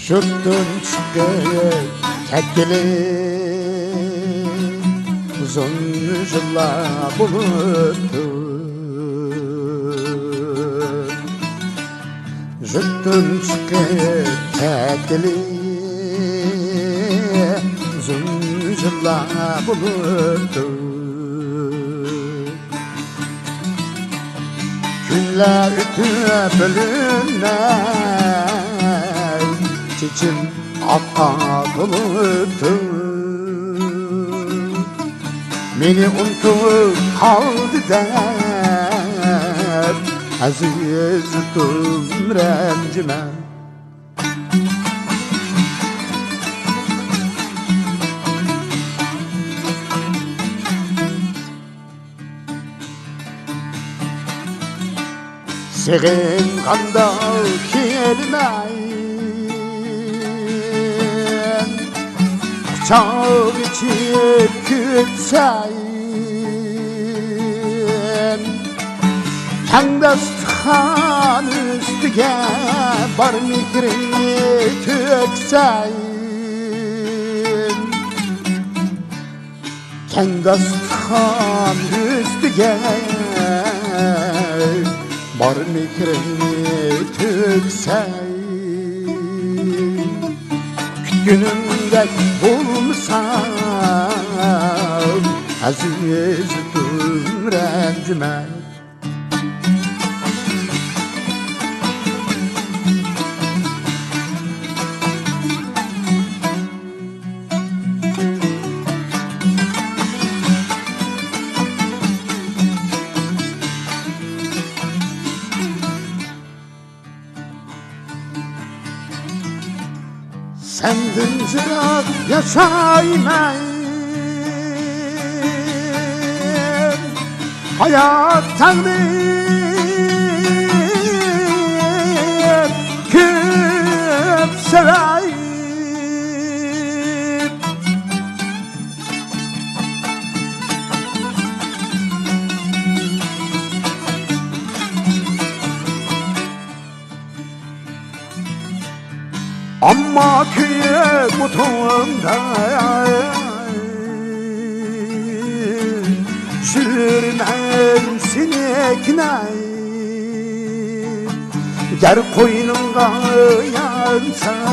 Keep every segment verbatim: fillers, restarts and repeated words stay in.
يۇرتتىن چىقىپ كەتكىلى ئۇزۇن يىللار بولۇپتۇ. يۇرتتىن چىقىپ كەتكىلى ئۇزۇن يىللار بولۇپتۇ. كۈنلەر ئۆتۈپ بىلىنمەي، چېچىم ئاققا تولۇپتۇ. مېنى ئۇنتۇپ قالدى دەپ، ئەزىز يۇرتۇم رەنجىمە. سېغىنغاندا كېلىمەن، قۇچاق ئېچىپ كۈتسەم، كەڭ داستىخان ئۈستىگە بار مېھرىڭنى تۆكسەم. كەڭ داستىخان ئۈستىگە بار مېھرىڭنى تۆكسەم، كۈتكىنىمدەك بولمىسا، ئەزىز يۇرتۇم رەنجىمە. سەندىن يىراق ياشايمەن، ھايات تەڭدىن كۆپ سۆيەي. ئەمما كۆيۈپ ئوتۇڭدا سۈرمەي سېنى كىناي. گەر قوينۇڭغا يانسام،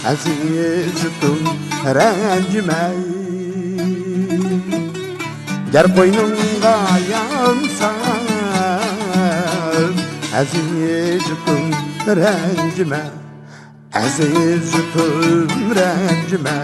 ئەزىز يۇرتۇم رەنجىمەي. گەر قوينۇڭغا يانسام، ئەزىز يۇرتۇم رەنجىمە، ئەزىز يۇرتۇم رەنجىمە.